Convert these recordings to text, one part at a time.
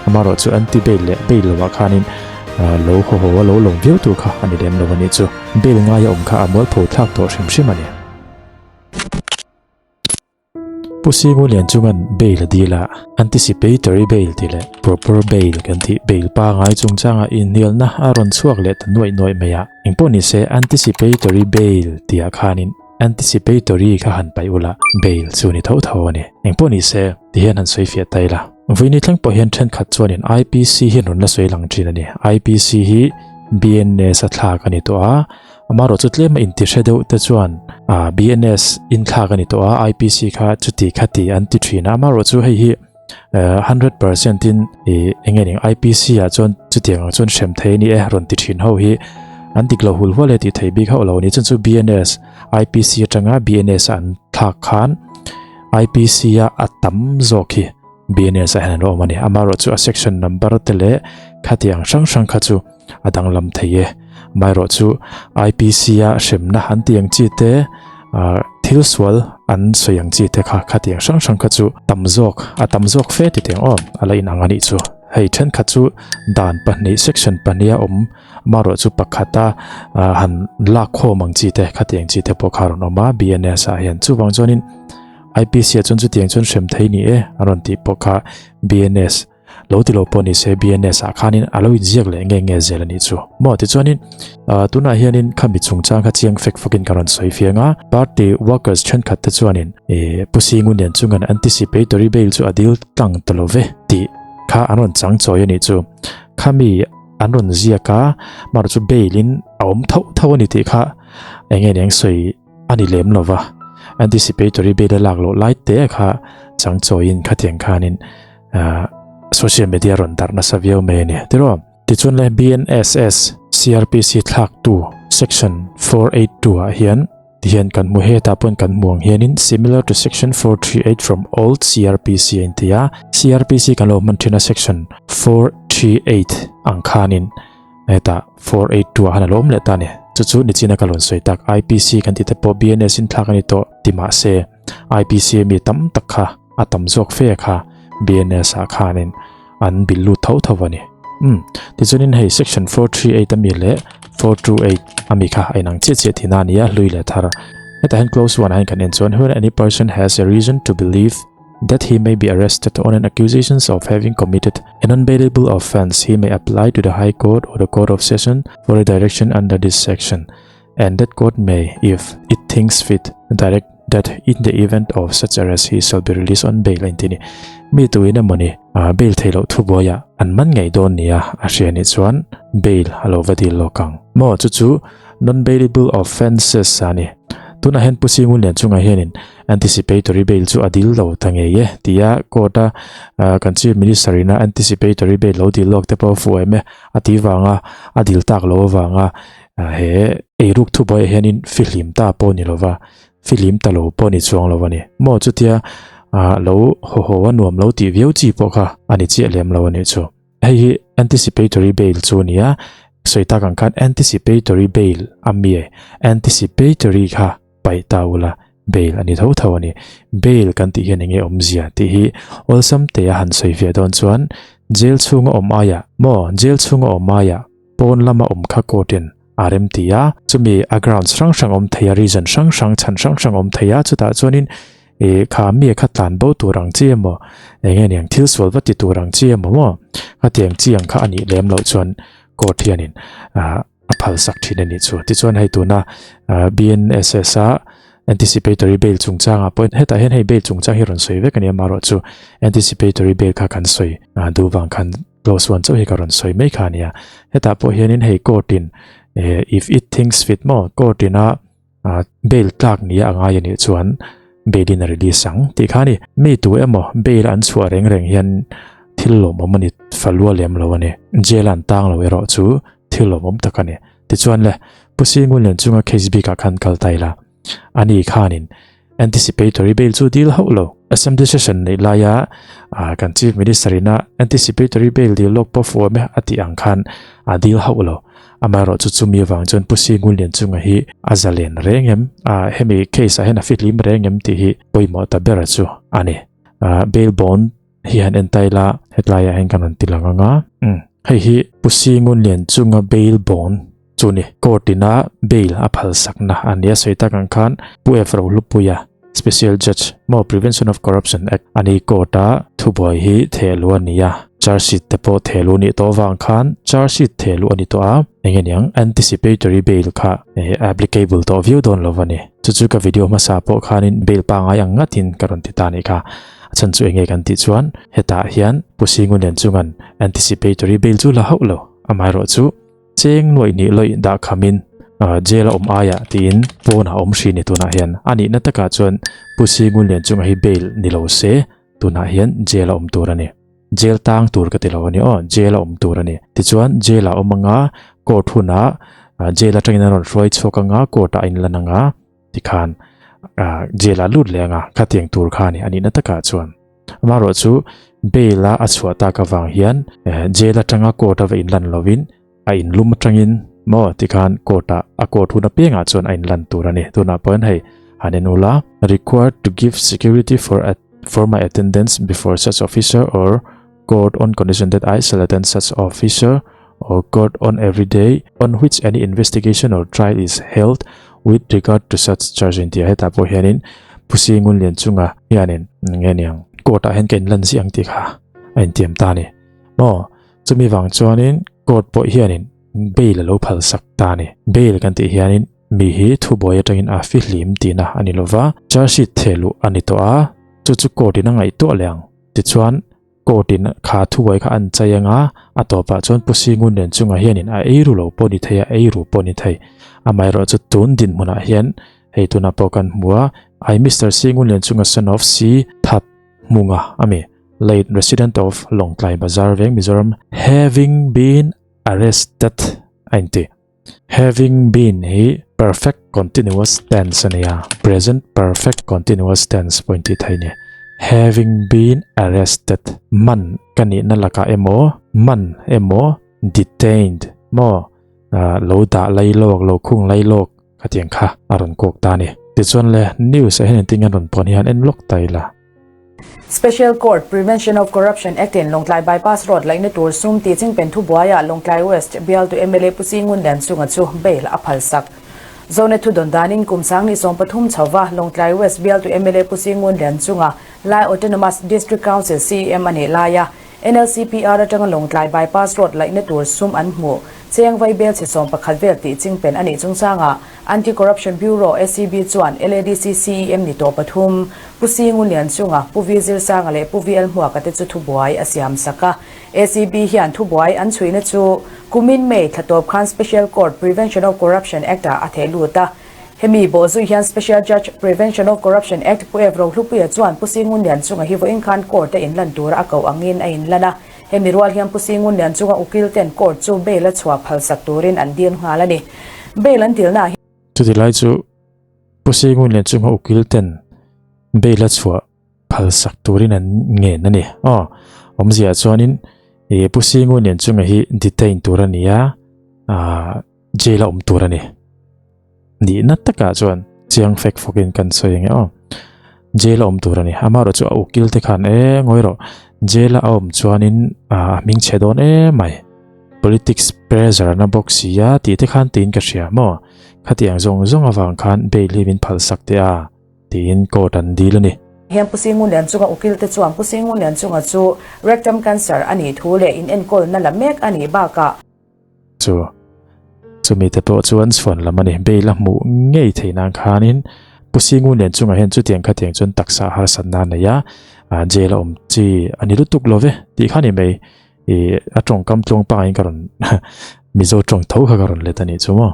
Amaherawhchu anti bail leh bail lovah khanin lo haw haw a lo lawm viau tur kha a ni lem lo a nih chu. Bail ngaia awm kha a mualpho thlak tawh hrim hrim a ni. Pu Singu Lian chungan bail a dil a, anticipatory bail tih leh proper bail kan tih bail pangai chungchanga inhnialna a rawn chhuak leh ta nuaih nuaih mai a. Engpawh nise anticipatory bail tihah khanin anticipatory kha han paih ula bail chu ni tho tho a ni. Engpawh nise tihian han sawi fiah ta ila. Vawiini thleng pawh hian thenkhat chuanin IPC hi an rawn la sawi lang thin a ni. IPC hi BNS a thlak a ni tawh a. Amaherawh chu tlema intihre deuh te chuan BNS inthlak a ni tawh a, IPC kha chuti khati an ti thin a. Amaherawh chu hei hi 100% in eng nge ning IPC ah chuan chutiang ang chuan hrem thei a ni e rawn ti thin ho hi an dik lo hul hual e tih thei bik hauh lo a ni. Chuan chu BNS IPC atanga BNS an thlak khan IPC a a tam zawk hi BNS ah hian an lo awm a ni. Amaherawh chu a section number te leh khatiang hrang hrang kha chu a danglam thei e. Amaherawh chu IPC a hremna an tih ang chi te, thil sual an sawi ang chi te kha khatiang hrang hrang kha chu tam zawk, a tam zawk fe ti teng aw a la inang a nih chu. Hei thenkhat chu dan pahnih section pahnih a awm, amaherawh chu pakhata han lak khawm ang chi te khatiang chi te pawh kha a rawn awm a BNS ah hian. Chuvang chuanin IPC ah chuan chutiang chuan hrem thei ni e a rawn tih pawh kha BNS lo ti lo pawh ni se BNS ah khanin a lo inziak leh nge nge zel a nih chu. Maw tichuanin tunah hianin khami chungchang kha chiang fek fawkin ka rawn sawi fiang a, party workers thenkhat te chuanin Pu Singu nen chungan anticipatory bail chu a dil tlang ta lo ve tih kha an rawn chang chawi a nih chu. Khami an rawn ziak a, marawh chu bail in a awm tho tho a ni tih kha eng nge ni ang sawi a ni lem lo va, anticipatory bail a lak loh lai te kha chang chawiin khatiang khanin social media rawn darh nasa viau mai a ni tiraw. Tichuan le BNSS CRPC thlaktu section 482 ah hian tihian kan hmu hetah pawhin kan hmu ang hianin similar to section 438 from old CRPC a inti a, CRPC kan lo hman thin a section 438 ang khanin hetah 482 ah khan a lo awm leh ta a ni. Chu chu nichina ka rawn sawi tak IPC kan tih te pawh BNS in thlak a ni tawh ti mahse IPC ami tam tak kha a tam zawk fe kha BNS ah khanin an bil lut tho tho a ni. Umm tichuanin hei section 438 ami leh 428 ami kha a inang chiah chiah thin a nia hlui leh thar. Hetah hian clause 1 ah hian kan en chuan when any person has a reason to believe that he may be arrested on an accusations of having committed an unbailable offence he may apply to the high court or the court of session for a direction under this section and that court may if it thinks fit direct that in the event of such arrest he shall be released on bail a inti ni. Mi tuin emawni bail theih loh thubuaiah an man ngei dawn nia a hria nih chuan bail a lo va dil lawk ang. Maw chu chu non-bailable offences a ni. Tunah hian Pu Singu Lian chungah hianin anticipatory bail chu a dil lo ta ngei e tia court a kan Chief Minister ina anticipatory bail lo dil lawk te pawh a fuh em e a ti vanga a dil tak lo avanga he eiruk thubuaiah hianin fihlim ta pawh ni lova fihlim ta lo pawh ni chuang lo a ni. Maw chutia lo haw haw a nuam lo tih viau chi pawh kha a ni chiah lem lo a nih chu. Hei hi anticipatory bail chu a ni a, sawi tak ang khan anticipatory bail a mi e, anticipatory kha paih ta ula bail a ni tho tho a ni. Bail kan tih hian enge awmzia tih hi awlsam te a han sawi ve dawn chuan jail chhunga awm aiah maw jail chhunga awm aiah pawn lama awm kha court in a rem ti a, chumi a grounds hrang hrang awm thei a reason hrang hrang chhan hrang hrang awm thei a chutah chuanin Ih kha mi kha tlan bo tur ang chi emaw eng nge niang thil sual va ti tur ang chi emaw maw khatiang chi ang kha a nih lem loh chuan court hianin ah a phal sak thin a nih chu. Tichuan hei tuna ah BNSS a anticipatory bail chungchangah pawh hetah hian hei bail chungchang hi rawn sawi vek a ni amaherawh chu anticipatory bail kha kan sawi ah duh vang khan clause one chauh hi ka rawn sawi mai kha a nia. Hetah pawh hianin hei court in eh if it thinks fit maw court ina Bail tlak nia a ngai a nih chuan bail in a release ang tih kha a ni. Mi tu emaw bail an chhuah reng reng hian thil lawmawm a ni falua lem lo a ni. Jail an tang lo erawh chu thil lawmawm tak a ni. Tichuan le, Pu Singunlian chunga case bikah khan kal ta ila. Ani khanin anticipatory bail chu dil hauh lo. Assembly session neih laia kan Chief Minister ina anticipatory bail dil lawk pawh fuh awm e a tih ang khan a dil hauh lo. Amaherawh chu chumi avang chuan Pu Singunlian chunga hi a zalen reng em, hemi case ah hian a fihlim reng em tih hi pawimawh ta ber chu a ni. Bail bond. hi han en ta ila hetlaiah hian kan rawn ti lang ang a umm hei hi Pu Singunlian chunga bail bond chu ni court ina bail a phal sakna a nia sawi tak ang khan Pu F Rohlupuia Special Judge maw Prevention of Corruption Act a ni court a thubuai hi thehluh a ni a charge sheet te pawh thehluh a nih tawh avang khan charge sheet thehluh a ni tawh a eng nge niang anticipatory bail kha applicable tawh viau dawn lo a ni chu chu ka video hmasa pawh khanin bail pangai ang ngatin ka rawn ti ta a nih kha a chhan chu eng nge kan tih chuan hetah hian Pu Singunlian chungan anticipatory bail chu la hauh lo amaherawhchu Cheng nuaih hnih lawih dah khamin jail a awm aiah tiin pawnah a awm hri ni tunah hian. A nihna takah chuan Pu Singunlian chungah hi bail ni lo se tunah hian jail a awm tur a ni. Jail tang tur ka ti lo a ni aw, jail a awm tur a ni. Tichuan jail ah awm anga court hunah jail atangin a rawn hruai chhuak anga court ah a inlan anga tikhan jail ah lut leh anga khatiang tur kha a ni a nihna takah chuan. Amaherawhchu bail a a chhuah tak avang hian jail atanga court a va inlan lovin a inlum atangin maw tikhan court ah a court hun apiangah chuan a inlan tur a ni. Tunah pawh hian hei han en ula required to give security for for my attendance before such officer or court on condition that I shall attend such officer or court on every day on which any investigation or trial is held with regard to such charge intia hetah pawh hianin Pusi Ngunlian chunga hianin nge niang court ah hian ka inlan ziah ang tih kha a intiam ta a ni maw chumi vang chuanin court pawh hianin bail a lo phal sak ta a ni bail kan tih hianin mi hi thubuai atangin a fihlim tihna a ni lova charge sheet thehluh a ni tawh a chu chu court in a ngaihtuah leh ang tichuan Court in kha thubuai kha an chai anga, a tawpah chuan Pu Singun nen chungah hianin a eiru lo pawh ni thei a, eiru pawh ni thei. Amaherawhchu tun dinhmunah hian hei tunah pawh kan hmu a, I Mister Singun nen chunga son of Si That Hmunga a mi, late resident of Lawngtlai Bazar Veng Mizoram having been arrested a inti. Having been hi perfect continuous tense a nia, present perfect continuous tense pawh intih theih a ni. Having been arrested, man ka nihna lakah emaw, man emaw, detained maw, lo dah lai lawk, lo khung lai lawk khatiang kha a rawn kawk ta a ni. Tichuan le, news ah hian engtin nge an rawn puan hi han en lawk ta ila. Special Court, Prevention of Corruption Act in Lawngtlai Bypass Road laihna tur sum tih chingpen thubuaiah Lawngtlai West bialtu mla Pu Singun Lianchunga chu bail a phalsak. Zone thu dawn danin kum sangni 13 chhova Lawngtlai West bialtu mla Pu Singun Lianchunga Lai Autonomous District Council CEM a nih laia NLCPR atanga Lawngtlai Bypass Road laihna tur sum an hmuh cheng vai bel chhe 11 vel tih chingpen a nih chungchangah Anti-Corruption Bureau, ACB, chuan LADC CEM ni tawh pathum, Pu Singu Lianchunga, Pu V Zirsanga leh Pu VL Hmuaka te chu thubuai a siam sak a. ACB hian thubuai an chhuihna chu kumin May thla tawp khan Special Court, Prevention of Corruption Act ah a theh lut a. Hemi bawhzui hian Special Judge, Prevention of Corruption Act, Pu Ev Rohlupuia chuan Pu Singu Lianchunga hi vawiin khan Court a inlan tura a koh angin a inlan a. Hemi rual hian Pu Singun Lianchunga ukil ten court chu bail a chhuah phalsak turin an dil nghal a ni. Bail an dilna ah hian. Chuti lai chu Pu Singun Lianchunga ukil ten bail a chhuah phalsak turin an ngen a ni. Aw, awmzia chuanin ih Pu Singun Lianchunga hi detain tur a ni a, ah jail a awm tur a ni. Nihna takah chuan chiang fek fawkin kan sawi ang e aw. Jail a awm tur a ni. Amaherawh chu a ukil te khan e ngawi rawh jail a awm chuanin a hming chhe dawn em mai. Politics pressure a na bawk si a tih te khan tiin ka hria maw. Khatiang zawng zawng avang khan bail hi min phalsak teh a tiin court an dil a ni. Hian Pu Singu Lianchunga ukil te chuan Pu Singu Lianchunga chu rectum cancer a nih thu leh inenkawlna la mek a nih bakah, Chu chumi te pawh chuan chhuan lam a ni. Bail a hmuh ngei theih nan khanin Pu Singu nen chungah hian chutiang khatiang chuan taksa harsatna a nei a, jail a awm chi a ni lutuk lo ve tih kha ni mai. Ih a tawngkam tluang pangaiin ka rawn Mizo tawng tho kha ka rawn let a nih chu maw.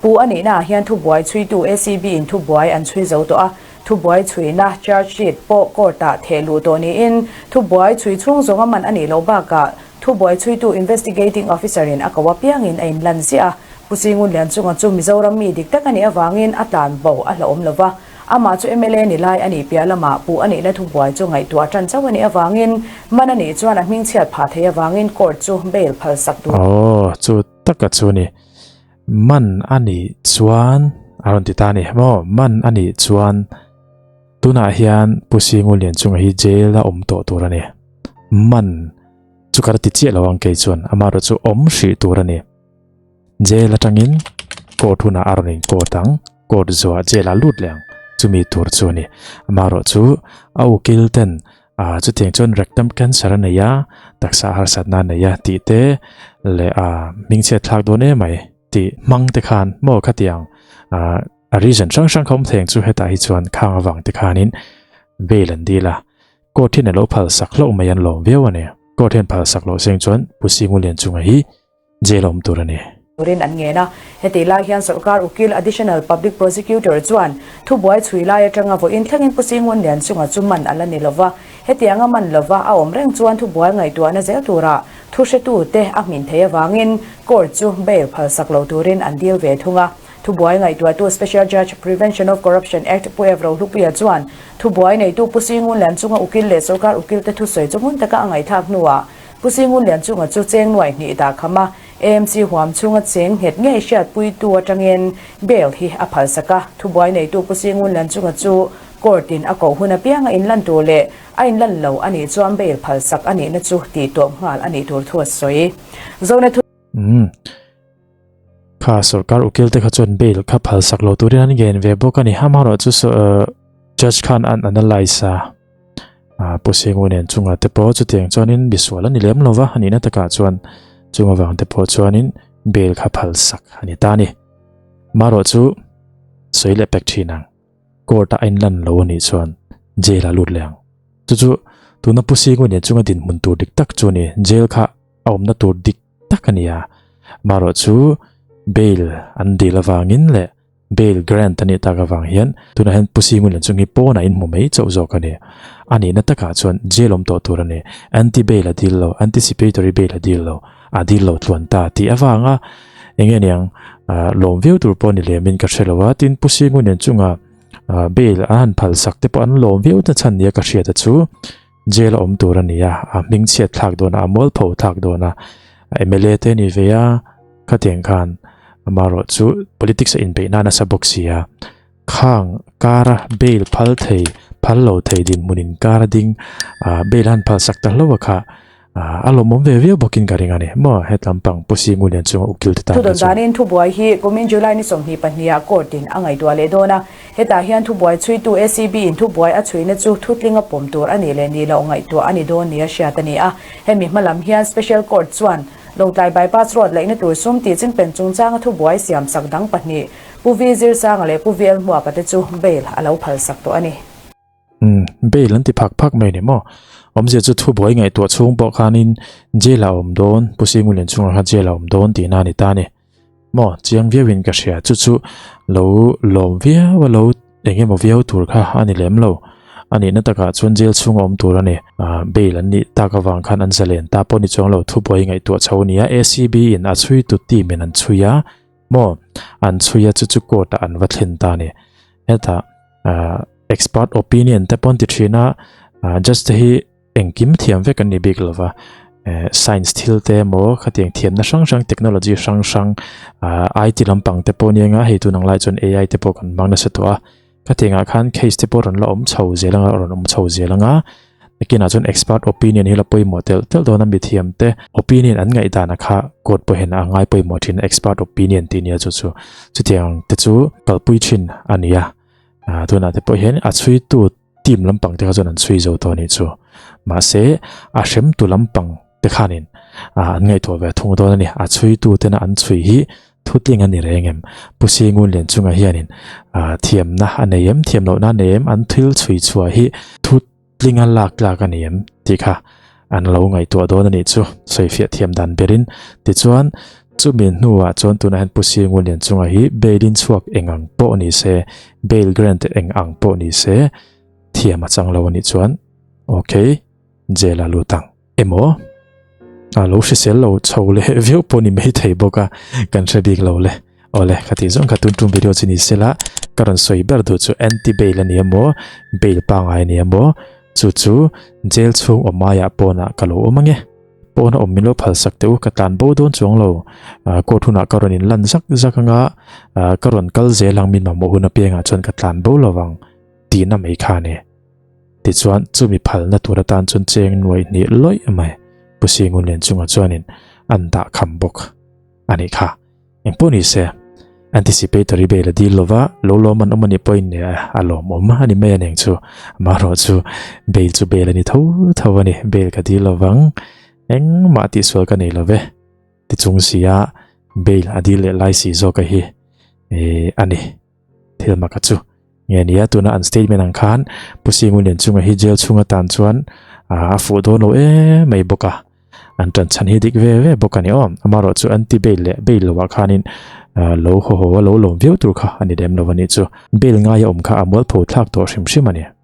Pu a nihnaah hian thubuai chhuitu ACB in thubuai an chhui zo tawh a, thubuai chhuihna charge sheet pawh court-ah theh luh tawh niin thubuai chhui chhung zawnga man a nih loh bakah Thubuai chhuitu Investigating Officer in a ko apiangin a inlan ziah a, Pu Singun Lianchunga chu Mizoram mi dik tak a nih avangin a tlan bo a hlauhawm lo va, amah chu mla ni lai a nih piah lamah pu a nihna thubuai chu ngaihtuah tan chauh a nih avangin man a nih chuan a hmingchhiat phah theih avangin court chu bail phal sak tur. Aw, chu taka chu ni. Man a nih chuan a rawn ti ta a ni maw? Man a nih chuan tunah hian Pu Singun Lianchunga hi jail a awm tawh tur a ni. Man chu ka la ti chiah lo ang kei chuan amaherawh chu awm hrih tur a ni. Jail atangin court hunah a rawn in court ang, court zuah jail ah lut leh ang chumi tur chu a ni. Amaherawh chu a ukil ten ah chutiang chuan rectum cancer a nei a, taksa harsatna a nei a tih te leh ah hmingchhiat thlak dawn emai tih hmang te khan maw khatiang ah a reason hrang hrang kha awm thei ang chu hetah hi chuan khang avang te khanin bail an dil a. Court hian a lo phal sak hlauh mai an lawm viau a ni. Court hian phal sak loh seng chuan Pu Singulianchunga hi jail a awm tur a ni. Turin an ngen a. Hetih lai hian sorkar ukil Additional Public Prosecutor chuan thubuai chhui lai atanga vawiin thlengin Pu Singunlianchunga chu man a la ni lova. Hetianga man lova a awm reng chuan thubuai ngaihtuahna zel turah thuhretute a hmin thei avangin court chu bail phalsak lo turin an dil ve thung a. Thubuai ngaihtuahtu Special Judge, Prevention of Corruption Act, Pu Ev Rohlupuia chuan thubuai neitu Pu Singunlian chunga ukil leh sorkar ukilte thusawi chu hmun taka a ngaihthlak hnuah Pu Singunlian chunga chu cheng nuai hnih dah kham a, AMC huam chhunga cheng nghet ngei hriatpuitu atangin bail hi a phalsak a. Thubuai neitu Pu Singunlian chunga chu court in a koh hun apianga inlan tur leh a inlan lo a nih chuan bail phalsak a nihna chu tihtawp nghal a nih tur thu a sawi. Zone thu. Umm. Kha sorkar ukil te kha chuan bail kha phal sak lo turin an ngen ve bawk a ni. Amaherawh chu judge khan an analyse a, Pu Singu nen chunga te pawh chutiang chuanin misual a ni lem lo va, a nihna takah chuan chung avang te pawh chuanin bail kha phal sak a ni ta a ni. Amaherawh chu sawi leh pek thin ang, court a a inlan lo a nih chuan jail a lut leh ang. Chu chu tuna Pu Singu nen chunga dinhmun tur dik tak chu a ni, jail kha a awmna tur dik tak a ni a, marawh chu bail an dil avangin leh bail grant a nih tak avang hian tunah hian Pu Singulian chu ngi pawnah in hmu mai chauh zawk a ni. A nihna takah chuan jail awm tawh tur a ni. Anti bail a dil lo, anticipatory bail a dil lo, a dil lo tluan ta tih avanga eng nge niang lawm viau tur pawh ni lemin ka hre lo a, tin Pu Singulian chunga bail an han phal sak te pawh an lawm viau na chhan nia ka hriat a chu. Jail a awm tur a ni a, a hmingchhiat thlak dawn a, a mualpho thlak dawn a, mla te a ni ve a, khatiang khan amaherawh chu politics a inbeih na nasa bawk si a, khang kara bail phal thei phal lo thei dinhmun in kara ding ah bail a han phal sak ta hlauh a kha ah a lawmawm ve viau bawkin ka ring a ni maw hetlam pang Pu Singulian chunga ukil te tan kha chuan. Thudawn danin thubuai hi kumin July ni 22 ah court in a ngaihtuah leh dawn a. Hetah hian thubuai chhuitu ACB in thubuai a chhuina chu thutling a pawm tur a nih leh nih loh ngaihtuah a ni dawn nia hriat a ni a. Hemi hma lam hian Special Court chuan Lawngtlai Bypass Road laihna tur sum tih chingpen chungchanga thubuai siamsak dang pahnih Pu V Zirsanga leh Pu VL Hmuaka te chu bail a lo phalsak tawh a ni. Umm, bail an ti phak phak mai ni maw? Awmzia chu thubuai ngaihtuah chhung pawh khanin jail ah a awm dawn, Pu Singulian chhungah khan jail ah a awm dawn tihna a ni ta a ni. Maw, chiang viauin ka hria, chu chu lo lawm viau a lo eng emaw viau tur kha a ni lem lo. A nihna takah chuan jail chhunga awm tur a ni. Bail an nih tak avang khan an zalen ta pawh ni chuang lo, thubuai ngaihtuah chho a ni a, ACB in a chhui tu team in an chhui a, maw, an chhui a chu chu court ah an va thlen ta a ni. Hetah expert opinion te pawh an ti thin a, judge te hi Engkim thiam vek an ni bik lova, science thil te emaw khatiang thiamna hrang hrang technology hrang hrang IT lampang te pawh nia hei tun ang lai chuan AI te pawh kan hmang nasa tawh a, khatiang ah khan case te pawh rawn la awm chho zel anga rawn awm chho zel anga nakinah chuan expert opinion hi la pawimawh telh telh dawn a mithiam te opinion an ngaihdan a kha court pawh hian a ngai pawimawh thin expert opinion tih nia chu chu chutiang te chu kalpui thin a ni a, tunah te pawh hian a chhuitu Team lampang te kha chuan an chhui zo tawh a nih chu. Mahse, a hremtu lampang te khanin an ngaihtuah ve thung dawn a ni. A chhuitu tena an chhui hi thutling a ni reng em? Pu Singunlian chungah hianin thiamna a nei em? Thiam lohna a nei em? An thil chhui chhuah hi thutlinga lak tlak a ni em? Tih kha an lo ngaihtuah dawn a nih chu. Sawifiah thiam dan berin. Tichuan, chumi hnuah chuan tunah hian Pu Singunlian chungah hi bail in chhuak eng ang pawh ni se, Bail grant eng ang pawh ni se thiam a chang lo a nih chuan ok jail a lut ang emaw a lo hrisel lo chho leh viau pawh ni mai thei bawk a kan hre bik lo le awle ka tih zawng kha tun tum video chu ni sela ka rawn sawi ber duh chu anti bail a ni emaw bail pangai a ni emaw chu chu jail chhung awm aiah pawnah ka lo awm ange. Pawn a awm min lo phal sak teh u, ka tlan bo dawn chuang lo. Court hunah ka rawn in lan zak zak anga, ka rawn kal zel ang min mamawh hun apiangah chuan ka tlan bo lo vang tihna mai kha a ni. Tichuan, chumi phalna tur atan chuan cheng nuai hnih lawih mai Pu Singunlian chungah chuanin an dah kham bawk a nih kha. Engpawh ni se, anticipatory bail a dil lova, lo lawm an awm a nih pawhin a lawmawm a ni mai a neng chu. Amaherawhchu, bail chu bail a ni tho tho a ni, bail ka dil lovang, engmah tihsual ka nei lo ve ti chung sia bail a dil leh lai si zawk a hi a ni. Thil maka chu nge nia tuna an statement ang khan Pu Singunlian chunga hi jail chhung atan chuan a fuh dawn lo em mai bawk a, an tan chhan hi dik ve ve bawk a ni aw. Amaherawh chu anti bail leh bail loah khanin lo haw haw a lo lawm viau tur kha a ni lem lo a nih chu. Bail ngaia awm kha a mualpho thlak tawh hrim hrim a ni.